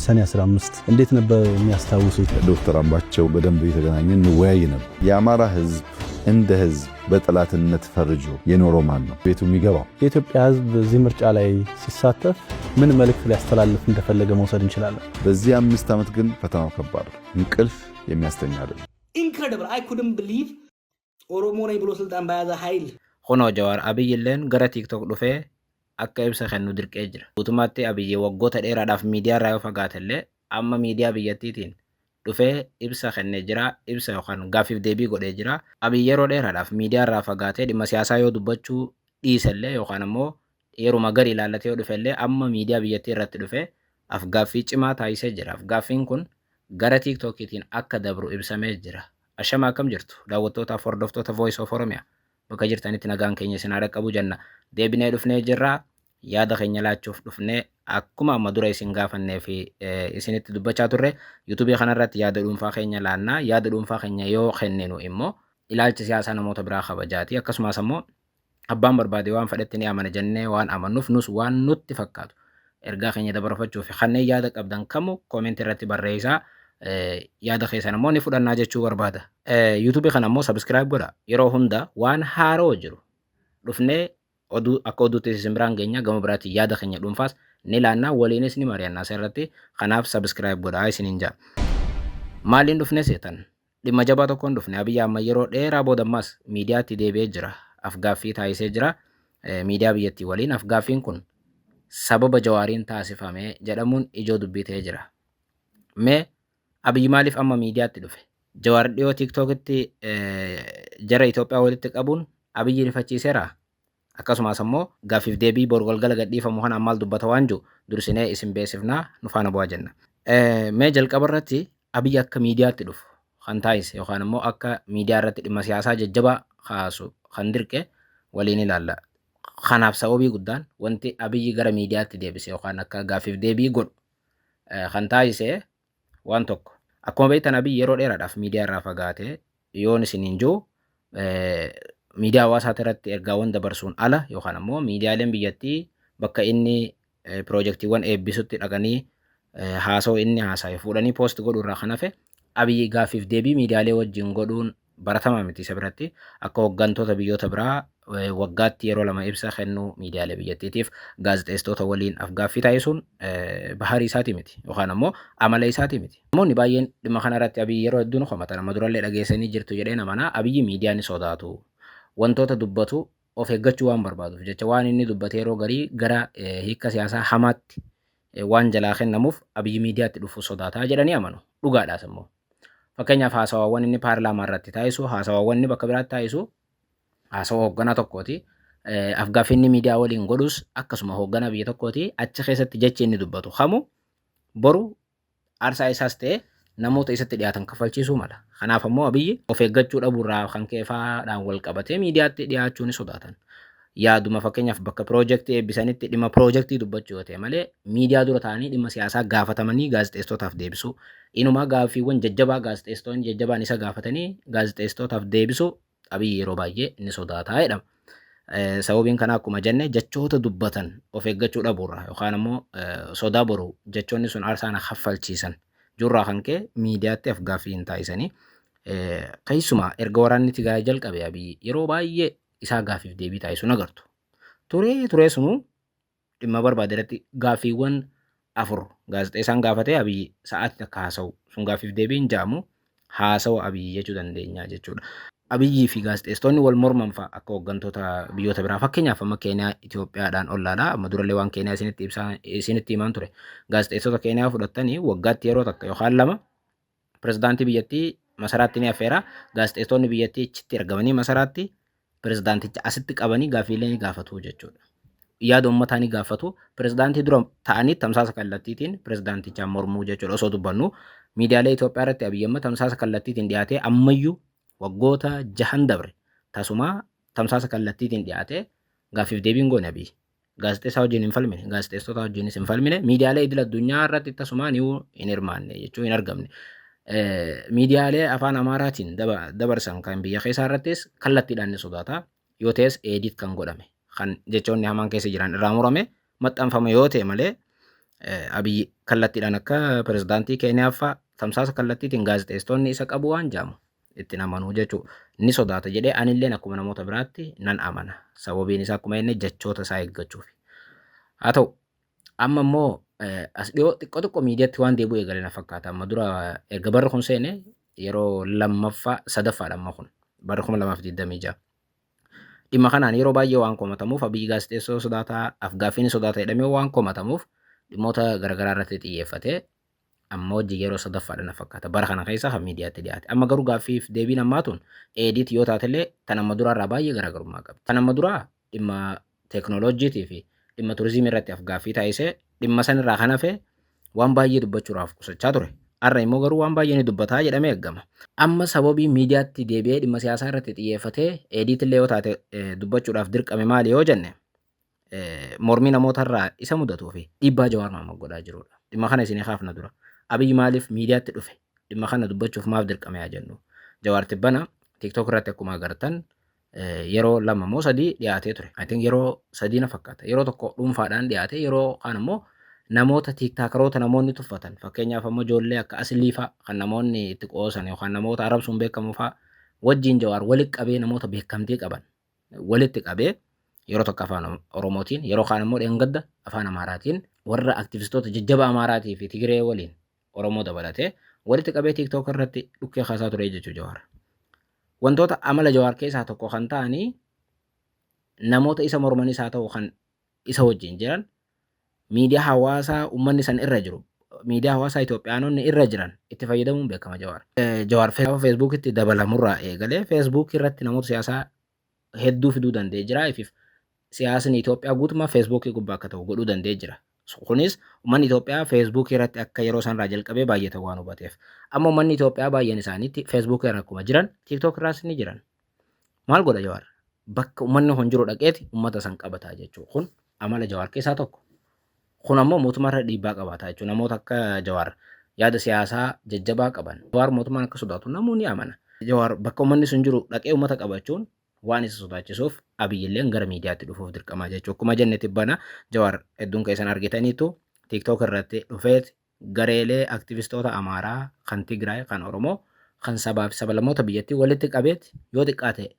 ሰኔ 15 እንዴት ነበር የሚያስታውሱት? ዶክተር አምባቸው በደንብ የተገናኘን እንወያይ ነበር። የአማራ ህዝብ እንደ ህዝብ በጠላትነት ፈርጆ የኖረው ማን ነው? ቤቱ የሚገባው የኢትዮጵያ ህዝብ እዚህ ምርጫ ላይ ሲሳተፍ ምን መልእክት ሊያስተላልፍ እንደፈለገ መውሰድ እንችላለን? በዚህ 5 ዓመት ግን ፈተናው ከባድ ነው። እንቅልፍ የሚያስተኛ አይደለም። Incredible. I couldn't believe ኦሮሞ ነኝ ብሎ ስልጣን በያዘ ኃይል Kunoo Jawaar Abiyyi illeen gara TikTok dhufee akka ibsa kennu dirqee jira. Guutummaatti Abiyyi waggoota dheeraadhaaf miidiyaa irraa yoo fagaate illee amma miidiyaa biyyattiitiin dhufee ibsa kennee jira. Ibsa yookaan gaaffiif deebii godhee jira. Abiyyi yeroo dheeraadhaaf miidiyaa irraa fagaatee dhimma siyaasaa yoo dubbachuu dhiise illee yookaan ammoo yeruma gadi ilaallatee yoo dhufe illee amma miidiyaa biyyattii irratti dhufee afgaaffii cimaa taasisee jira. Afgaaffiin kun gara TikTokiitiin akka dabru ibsamee jira. Ashama, akkam jirtu daawwattootaaf hordoftoota Voice of Oromia? Bakka jirtanitti nagaan keenya isin haa dhaqqabu jenna. Deebinee dhufnee jirra. Yaada keenya laachuuf dhufnee, akkuma amma dura isin gaafannee fi isinitti dubbachaa turre, YouTubeii kanarratti yaada dhuunfaa keenya laannaa. Yaada dhuunfaa keenya yoo kenninu immoo ilaalcha siyaasaa namoota biraa kabajaati. Akkasumas ammoo abbaan barbaade waan fedhetti ni amana jennee waan amannuuf, nus waan nutti fakkaatu ergaa keenya dabarfachuu fi kanneen yaada qabdan kamuu commentii irratti barreessaa, yaada keessan immoo ni fudhannaa jechuu barbaada. YouTubeii kana immoo subscribe godha. Yeroo hunda waan haaroo jiru dhufnee oduu akka oduutti isin biraan geenya. Gama biraatti yaada keenya dhuunfaas ni laannaa, waliinis ni mari'annaa asirratti. Kanaaf subscribe godhaa isiniin jedha. Maaliin dhufne seetan? Dhimma jabaa tokkoon dhufne. Abiyyi amma yeroo dheeraa booda ammas miidiyaatti deebi'ee jira. Afgaaffii taasisee jira. Miidiyaa biyyattii waliin afgaaffiin kun sababa Jawaariin taasifame jedhamuun ijoo dubbii ta'ee jira. Mee Abiyyi maaliif amma miidiyaatti dhufe? Jawaar dhiyoo TikTokitti jara Itoophiyaa walitti qabuun Abiyyi rifachiiseera. Akkasumas ammoo gaaffiif deebii boru galgala gadhiifamu kanaan maal dubbata waan jiru dursinee isin beeksifnaa, nu faana bu'aa jenna. Mee jalqaba irratti Abiyyi akka miidiyaatti dhufu kan taasise yookaan immoo akka miidiyaa irratti dhimma siyaasaa jajjabaa kaasu kan dirqe waliin ilaalla. Kanaaf sababii guddaan wanti Abiyyi gara miidiyaatti deebise yookaan akka gaaffiif deebii godhu kan taasise waan tokko. Akkuma beektan, Abiyyi yeroo dheeraadhaaf miidiyaa irraa fagaatee, yoon isiniin jiru, miidiyaa hawaasaa irratti ergaawwan dabarsuun ala yookaan ammoo miidiyaaleen biyyattii bakka inni piroojeektiiwwan eebbisutti dhaqanii haasawaa inni haasa'e fuudhanii post godhuu irraa kan hafe, Abiyyi gaaffiif deebii miidiyaalee wajjin godhuun baratamaa miti isa biratti. Akka hooggantoota biyyoota biraa waggaatti yeroo lama ibsa kennuu, miidiyaalee biyyattiitiif gaazexeessitoota waliin afgaaffii taasisuun baharii isaatii miti yookaan ammoo amala isaatii miti. Namoonni baay'een dhimma kana irratti Abiyyi yeroo hedduu nu komatan. Amma durallee dhageessanii jirtu jedhee namanaa, Abiyyi miidiyaa ni sodaatu. Wantoota dubbatu of eeggachuu waan barbaaduuf jecha, waan inni dubbate yeroo garii gara hiika siyaasaa hamaatti waan jalaa kennamuuf Abiyyi miidiyaatti dhufuu sodaataa jedhanii amanu. Dhugaadhaas immoo. Fakkeenyaaf, haasawaawwan inni paarlaamaa irratti taasisu, haasawaawwan inni bakka biraatti taasisu haasawaa hoogganaa tokkooti. Afgaaffii inni miidiyaa waliin godhus akkasuma hoogganaa biyya tokkooti. Achi keessatti jechi inni dubbatu kamu boru aarsaa isaas ta'e namoota isatti dhiyaatan kaffalchiisuu mala. Kanaaf ammoo Abiyyi of eeggachuu dhabuurraa kan ka'e faadhaan wal qabatee miidiyaatti dhiyaachuu ni sodaatan. Yaaduma fakkeenyaaf bakka piroojeektii eebbisanitti dhimma piroojeektii dubbachuu yoo ta'e malee, miidiyaa dura ta'anii dhimma siyaasaa gaafatamanii gaazexeessitootaaf deebisuu. Inumaa gaaffiiwwan jajjabaa gaazexeessitoonni jajjabaan isa gaafatanii gaazexeessitootaaf deebisuu Abiyyi yeroo baay'ee ni sodaataa jedhama. Sababiin kanaa, akkuma jenne, jechoota dubbatan of eeggachuu dhabuurraa yookaan ammoo sodaa boru jechoonni sun aarsaa na kaffalchiisan jirraa kan ka'e miidiyaatti afgaaffii hin taasisanii. Keessumaa erga waraanni Tigraay jalqabe Abiyyi yeroo baay'ee isaa gaaffiif deebii taasisuu agartu. Turee turee sunuu dhimma barbaade irratti gaaffiiwwan afur gaazexeessaan gaafatee Abiyyi sa'aatii takka haasa'u sun gaaffiif deebii hin jedhamu, haasawa Abiyyi jechuu dandeenya jechuudha. Abiyyii fi gaazexeessitoonni wal morman fa'a akka hooggantoota biyyoota biraa, fakkeenyaaf amma Keeniyaa Itoophiyaadhaan ollaadha. Amma durallee waan Keeniyaa isinitti ibsaa isinitti himaan ture. Gaazexeessitoota Keeniyaa fudhattanii waggaatti yeroo takka yookaan lama pirezidaantii biyyattii masaraatti ni affeera. Gaazexeessitoonni biyyattii achitti argamanii masaraatti pirezidaanticha asitti qabanii gaaffiilee ni gaafatu jechuudha. Yaada uummataa ni gaafatu. Pirezidaantii dura ta'anii tamsaasa kallattiitiin pirezidaantichaan mormuu jechuudha osoo dubbannu. Miidiyaalee Itoophiyaa irratti Abiyyi amma tamsaasa kallattiitiin dhiyaatee ammayyuu waggoota 6n dabre tasuma tamsaasa kallattiitiin dhiyaatee gaaffiif deebiin goone Abiyyi. Gaazexeessaa wajjin hin falmine, gaazexeessitoota wajjinis hin falmine, miidiyaalee idil addunyaa irratti tasumaa ni hin hirmaanne jechuu hin argamne. Miidiyaalee afaan Amaaraatiin dabarsan kan biyya keessaa irrattis kallattiidhaan ni sodaata. Yoo ta'es edit kan godhame, kan jechoonni hamaan keessa jiran irraa murame maxxanfama yoo ta'e malee. Abiyyi kallattiidhaan akka pirezidaantii Keeniyaa fa'aa tamsaasa kallattiitiin gaazexeessitoonni isa qabu waan jaamu ittiin amanuu jechuudha. Ni sodaata jedhee anilleen akkuma namoota biraatti nan amana. Sababiin isaa akkuma inni jechoota isaa eeggachuuf. Haa ta'u, amma immoo as dhiyoo xiqqoo xiqqoo miidiyaatti waan deebi'u eegale na fakkaata. Amma dura erga barri kun seene yeroo lammaffaa sadaffaadha amma kun, barri 2026. Dhimma kanaan yeroo baay'ee waan komatamuuf, Abiyyi gaazexeessoo sodaataa, afgaaffii ni sodaata jedhamee waan komatamuuf, dhimmoota garaagaraa irratti xiyyeeffatee amma hojii yeroo sadaffaadha na fakkaata. Bara kana keessa kan miidiyaatti dhiyaate. Amma garuu gaaffiif deebiin ammaa tun edit yoo taatellee tan amma duraarraa baay'ee garaagarummaa qabdi. Tan amma duraa dhimma teeknooloojiitii fi dhimma turizimii irratti afgaaffii taasisee dhimma sanirraa kan hafe waan baay'ee dubbachuudhaaf qusachaa ture. Har'a immoo garuu waan baay'ee ni dubbataa jedhamee eegama. Amma sababii miidiyaatti deebi'ee dhimma siyaasaa irratti xiyyeeffatee edit illee yoo taate dubbachuudhaaf dirqame maali yoo jenne, mormii namootarraa isa mudatuu fi dhiibbaa Jawaar Mahaammad godhaa jirudha. Dhimma kana isinii kaafna dura. Abiyyi maaliif miidiyaatti dhufe? Dhimma kana dubbachuuf maaf dirqame haa jennu. Jawaar tibbana TikTok irratti akkuma agartan yeroo lama moo sadii dhiyaatee ture. I think yeroo sadii na fakkaata. Yeroo tokko dhuunfaadhaan dhiyaate, yeroo kaan immoo namoota TikTokeroota namoonni tuffatan, fakkeenyaaf ammoo ijoollee akka Aslii fa'a kan namoonni itti qoosan yookaan namoota arrabsuun beekamu fa'a wajjin Jawaar walitti qabee, namoota beekamtii qaban walitti qabee, yeroo tokko afaan Oromootiin, yeroo kaan immoo dheengadda afaan Amaaraatiin warra aktivistoota jajjaba Amaaraatii fi Tigiree waliin Oromoo dabalatee walitti qabee TikTok irratti dhukkee kaasaa ture jechuu Jawaar. Wantoota amala Jawaar keessaa tokko kan ta'anii, namoota isa mormanis haa ta'u kan isa wajjin jiran, miidiyaa hawaasaa uummanni san irra jiru, miidiyaa hawaasaa Itoophiyaanonni irra jiran itti fayyadamuun beekama Jawaar. Jawaar Feesbuukitti dabalamurraa eegalee Feesbuuk irratti namoota siyaasaa hedduu fiduu danda'ee jira. Ifiif siyaasni Itoophiyaa guutummaa Feesbuukii gubbaa akka ta'u godhuu danda'ee jira. Kunis uummanni Itoophiyaa Feesbuukii irratti akka yeroo sanarraa jalqabee baay'ata waan hubateef. Amma uummanni Itoophiyaa baay'een isaaniitti Feesbuukii irra akkuma jiran TikTok irraas ni jiran. Maal godha Jawaar? Bakka uummanni kun jiru dhaqeeti uummata san qabataa jechuudha. Kun amala Jawaar keessaa tokko. Kun ammoo mootummaa irra dhiibbaa qabaata jechuudha. Namoota akka Jawaar yaada siyaasaa jajjabaa qaban. Jawaar mootummaan akka sodaatu namoonni amana. Jawaar bakka uummanni sun jiru dhaqee uummata qabachuun waan isa sodaachisuuf Abiyyilleen gara miidiyaatti dhufuuf dirqamaa jechuudha. Akkuma jenne tibbana Jawaar hedduun keessan argitaniitu TikTok irratti dhufeet gareelee aktivistoota Amaaraa, kan Tigraay, kan Oromoo, kan sabaa fi sablammoota biyyattii walitti qabeet yoo xiqqaate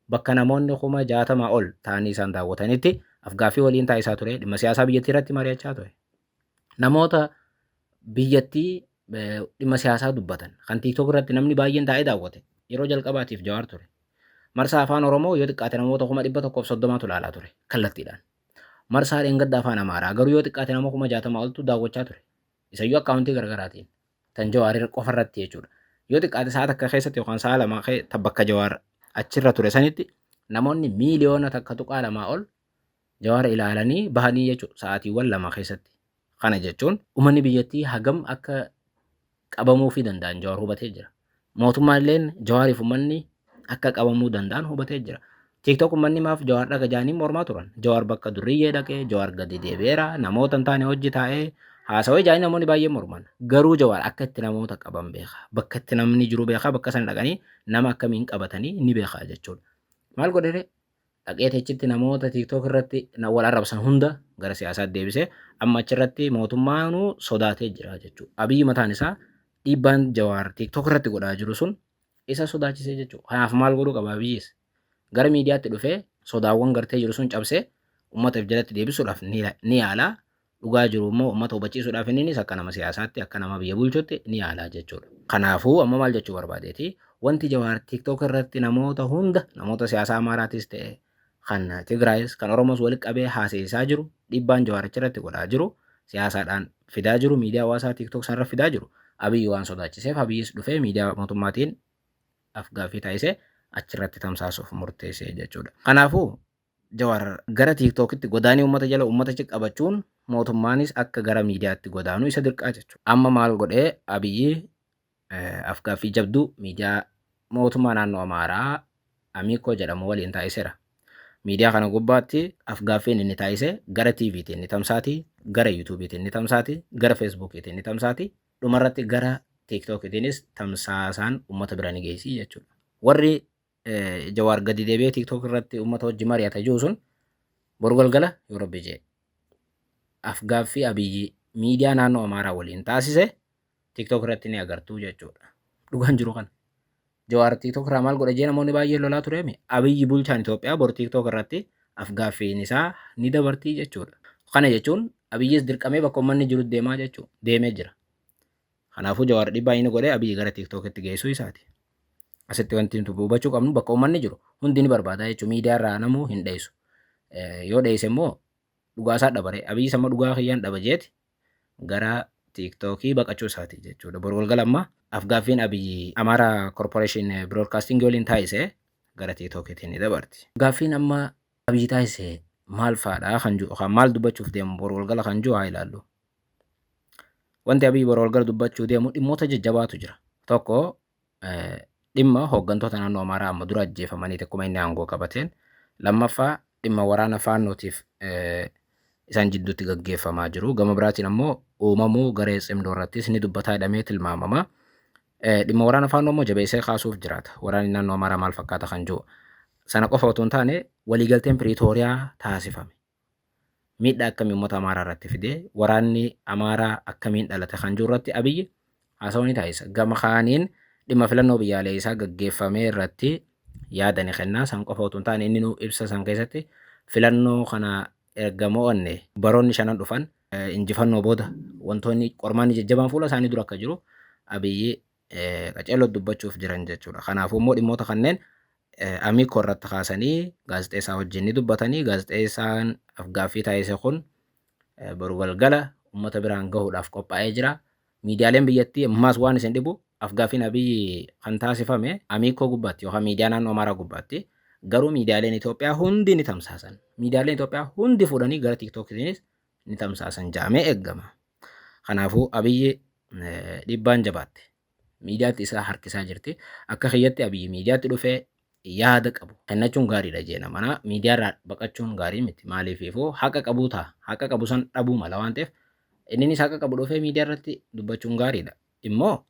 bakka namoonni 60,000 ol ta'anii isaan daawwatanitti afgaaffii waliin taasisaa ture, dhimma siyaasaa biyyattii irratti mari'achaa ture. Namoota biyyattii dhimma siyaasaa dubbatan kan TikTok irratti namni baay'een taa'ee daawwate yeroo jalqabaatiif Jawaar ture. Marsaa afaan Oromoo yoo xiqqaate namoota 130,000tu ilaalaa ture kallattiidhaan. Marsaa dheengadda afaan Amaaraa garuu yoo xiqqaate nama 60,000 oltu daawwachaa ture. Isayyuu akkaawuntii garaagaraatiin tan Jawaar qofa irratti jechuudha. Yoo xiqqaate sa'a takka keessatti yookaan sa'a lama bakka Jawaar achirra ture sanitti namoonni miiliyoona 1.2 ol Jawaar ilaalanii bahanii jechuudha sa'aatiiwwan 2 keessatti. Kana jechuun uummanni biyyattii hagam akka qabamuufii danda'an Jawaar hubatee jira. Mootummaan illeen Jawaariif uummanni akka qabamuu danda'an hubatee jira. TikTok uummanni maaf Jawaar dhaqa jaanii mormaa turan. Jawaar bakka durriyyee dhaqee, Jawaar gadi deebi'eera, namoota hin taane hojii taa'ee haasawee jaanii namoonni baay'een morman. Garuu Jawaar akka itti namoota qaban beeka. Bakka itti namni jiru beeka. Bakka sana dhaqanii nama akkamiin qabatanii ni beeka jechuudha. Maal godhere? Dhaqee achitti namoota TikTok irratti wal arrabsan hunda gara siyaasaatti deebisee amma achirratti mootummaanuu sodaatee jira jechuudha. Abiyyi mataan isaa dhiibbaan Jawaar TikTok irratti godhaa jiru sun isa sodaachisee jechuudha. Kanaaf maal godhuu qaba Abiyyis? Gara miidiyaatti dhufee sodaawwan gartee jiru sun cabsee uummata jalatti deebisuudhaaf ni yaala. Dhugaa jiru immoo uummata hubachiisuudhaaf innis akka nama siyaasaatti, akka nama biyya bulchutti ni yaala jechuudha. Kanaafuu amma maal jechuu barbaadeeti? Wanti Jawaar TikTok irratti namoota hunda, namoota siyaasaa Amaaraatis ta'e kan Tigraayis kan Oromoos walitti qabee haasa'aa jiru, dhiibbaan Jawaar achirratti godhaa jiru, siyaasaadhaan fidaa jiru, miidiyaa hawaasaa TikTok sanarra fidaa jiru, Abiyyi waan sodaachiseef Abiyyis dhufee miidiyaa mootummaatiin afgaaffii taasisee achirratti tamsaasuuf murteessee jechuudha. Kanaafuu Jawaar gara TikTokitti godaanii uummata jala uummata qabachuun mootummaanis akka gara miidiyaatti godaanuu isa dirqaa jechuudha. Amma maal godhee Abiyyi? Afgaaffii jabduu miidiyaa mootummaa naannoo Amaaraa Amiikoo jedhamu waliin taasiseera. Miidiyaa kana gubbaatti afgaaffiin inni taasise gara TVtiin ni tamsaati, gara YouTubeiitiin ni tamsaati, gara Facebookiitiin ni tamsaati, dhumarratti gara TikTokiitiinis tamsaasaan uummata bira ni geessi jechuudha. Warri Jawaar gadi deebi'ee TikTok irratti uummata wajji mari'ata jiru sun boru galgala yoo rabbi jee afgaaffii Abiyyi miidiyaa naannoo Amaaraa waliin taasise TikTok irratti ni agartuu jechuudha. Dhugaan jiru kana. Jawaar TikTok irraa maal godha jee namoonni baay'een lolaa tureemi. Abiyyi bulchaan Itoophiyaa bor TikTok irratti afgaaffiin isaa ni dabartii jechuudha. Kana jechuun Abiyyis dirqamee bakka uummanni jiru deemaa jechuudha. Deemee jira. Kanaafuu Jawaar dhiibbaa inni godhee Abiyyi gara TikTokitti geessuu isaati. Asitti wanti nuti hubachuu qabnu bakka uummanni jiru hundi ni barbaada jechuudha. Miidiyaa irraa namuu hin dheessu. Yoo dheesse immoo dhugaa isaa dhabare. Abiyyi sama dhugaa kiyyaan dhaba jeeti gara TikTokii baqachuu isaati jechuudha. Boru galgala amma afgaaffiin Abiyyi Amaaraa Corporation Broadcasting waliin taasise gara TikTokiitiin ni dabarti. Gaaffiin amma Abiyyi taasise maal fa'aadha kan jiru yookaan maal dubbachuuf deemu boru galgala kan jiru haa ilaallu. Wanti Abiyyi boru galgala dubbachuu deemu dhimmoota jajjabaatu jira. Tokko dhimma hooggantoota naannoo Amaaraa amma dura ajjeefamanii akkuma inni aangoo qabateen. Lammaffaa dhimma waraana faannootiif isaan jidduutti gaggeeffamaa jiru. Gama biraatiin ammoo uumamuu garee cimdoo irrattis ni dubbataa jedhamee tilmaamama. Dhimma waraana faannoo immoo jabeessee kaasuuf jiraata. Waraanni naannoo Amaaraa maal fakkaata kan jiru. Sana qofa otoo hin taane waliigalteen Piriitooriyaa taasifame. Miidhaa akkamii uummata Amaaraa irratti fidee waraanni Amaaraa akkamiin dhalate kan jiru irratti Abiyyi haasawaa ni taasisa. Gama kaaniin dhimma filannoo biyyaalessaa isaa gaggeeffame irratti yaada ni kenna. San qofa otoo hin taane inni nu ibsa san keessatti filannoo kana erga mo'anne baroonni shanan dhufan injifannoo booda wantoonni qormaanni jajjabaan fuula isaanii dura akka jiru Abiyyi qaceelloo dubbachuuf jiran jechuudha. Kanaafuu immoo dhimmoota kanneen Amiikoo irratti kaasanii gaazexeessaa wajjin ni dubbatanii gaazexeessaan afgaaffii taasise kun boru galgala uummata biraan gahuudhaaf qophaa'ee jira. Miidiyaaleen biyyattii ammaas waan isin dhibu afgaaffiin Abiyyi kan taasifame Amiikoo gubbaatti yookaan miidiyaa naannoo Amaaraa gubbaatti garuu miidiyaaleen Itoophiyaa hundi ni tamsaasan. Miidiyaaleen Itoophiyaa hundi fuudhanii gara TikTokiinis ni tamsaasan jedhamee eegama. Kanaafuu Abiyyi dhiibbaan jabaatte. Miidiyaatti isaa harkisaa jirti. Akka kiyyatti Abiyyi miidiyaatti dhufee yaada qabu kennachuun gaariidha jeena mana miidiyaarraa baqachuun gaarii miti. Maaliifuu haqa qabuu ta'a. Haqa qabu san dhabuu mala waan ta'eef inninis haqa qabu dhufee miidiyaa irratti dubbachuun gaariidha. Immoo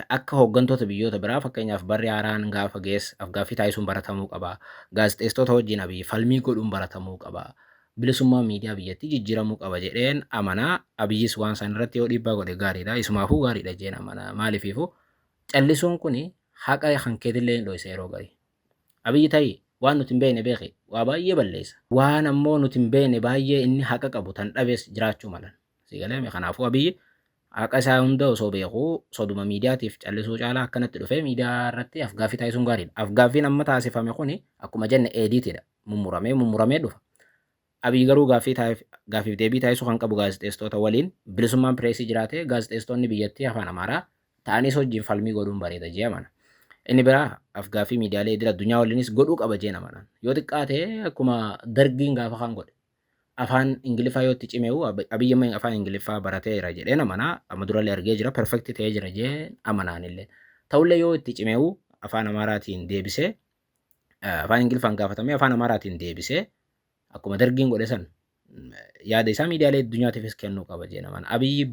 akka hooggantoota biyyoota biraa fakkeenyaaf barri haaraan gaafa geesse afgaaffii taasisuun baratamuu qaba. Gaazexeessitoota wajjin Abiyyi falmii godhuun baratamuu qaba. Bilisummaa miidiyaa biyyattii jijjiiramuu qaba jedheen amanaa. Abiyyis waan san irratti yoo dhiibbaa godhe gaariidha. Isumaafuu gaariidha jeen amanaa. Maaliifuu callisuun kuni haqa kan keetillee hin dho'isa yeroo garii. Abiyyi ta'ii waan nuti hin beekne beeki waa baay'ee balleessa. Waan ammoo nuti hin beekne baay'ee inni haqa qabu tan dhabees jiraachuu malan. Siigalee kanaafuu Abiyyi haqa isaa hunda osoo beekuu soduma miidiyaatiif callisuu caalaa akkanatti dhufee miidiyaa irratti afgaaffii taasisuun gaariidha. Afgaaffiin amma taasifame kuni akkuma jenne eediitidha. Mummuramee mummuramee dhufa. Abiyyi garuu gaaffiif deebii taasisuu kan qabu gaazexeessitoota waliin bilisummaan pireesii jiraate gaazexeessitoonni biyyattii afaan Amaaraa ta'anis wajjin falmii godhuun bareeda jee amana. Inni biraa afgaaffii miidiyaalee idil addunyaa waliinis godhuu qaba jeen amana. Yoo xiqqaate akkuma dargiin gaafa kan godhe afaan Ingiliffaa yoo itti cimeewu Abiyyi amma afaan Ingiliffaa barateera jedheen amanaa amma durallee argee jira perfekti ta'ee jira jeen amanaanillee. Ta'ullee yoo itti cimeewu afaan Amaaraatiin deebisee afaan Ingiliffaan gaafatamee afaan Amaaraatiin deebisee akkuma dargiin godhe san yaada isaa miidiyaalee addunyaatiifis kennuu qaba jeen amana. Abiyyi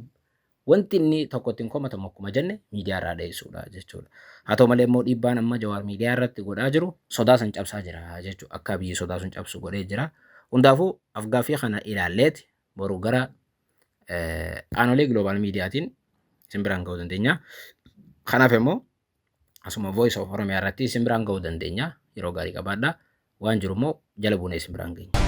wanti inni tokko ittiin komatamu akkuma jenne miidiyaa irraa dheessuudha jechuudha. Haa ta'u malee immoo dhiibbaan amma Jawaar miidiyaa irratti godhaa jiru sodaa san cabsaa jira jechuudha. Akka Abiyyi sodaa sun cabsu godhee jira. Hundaafuu afgaaffii kana ilaalleeti boru gara aanolee Global Miidiyaatiin isin biraan ga'uu dandeenya. Kanaaf immoo asuma Voice of Oromiyaa irratti isin biraan ga'uu dandeenya. Yeroo gaarii qabaadhaa. Waan jiru immoo jala buunee isin biraan geenya.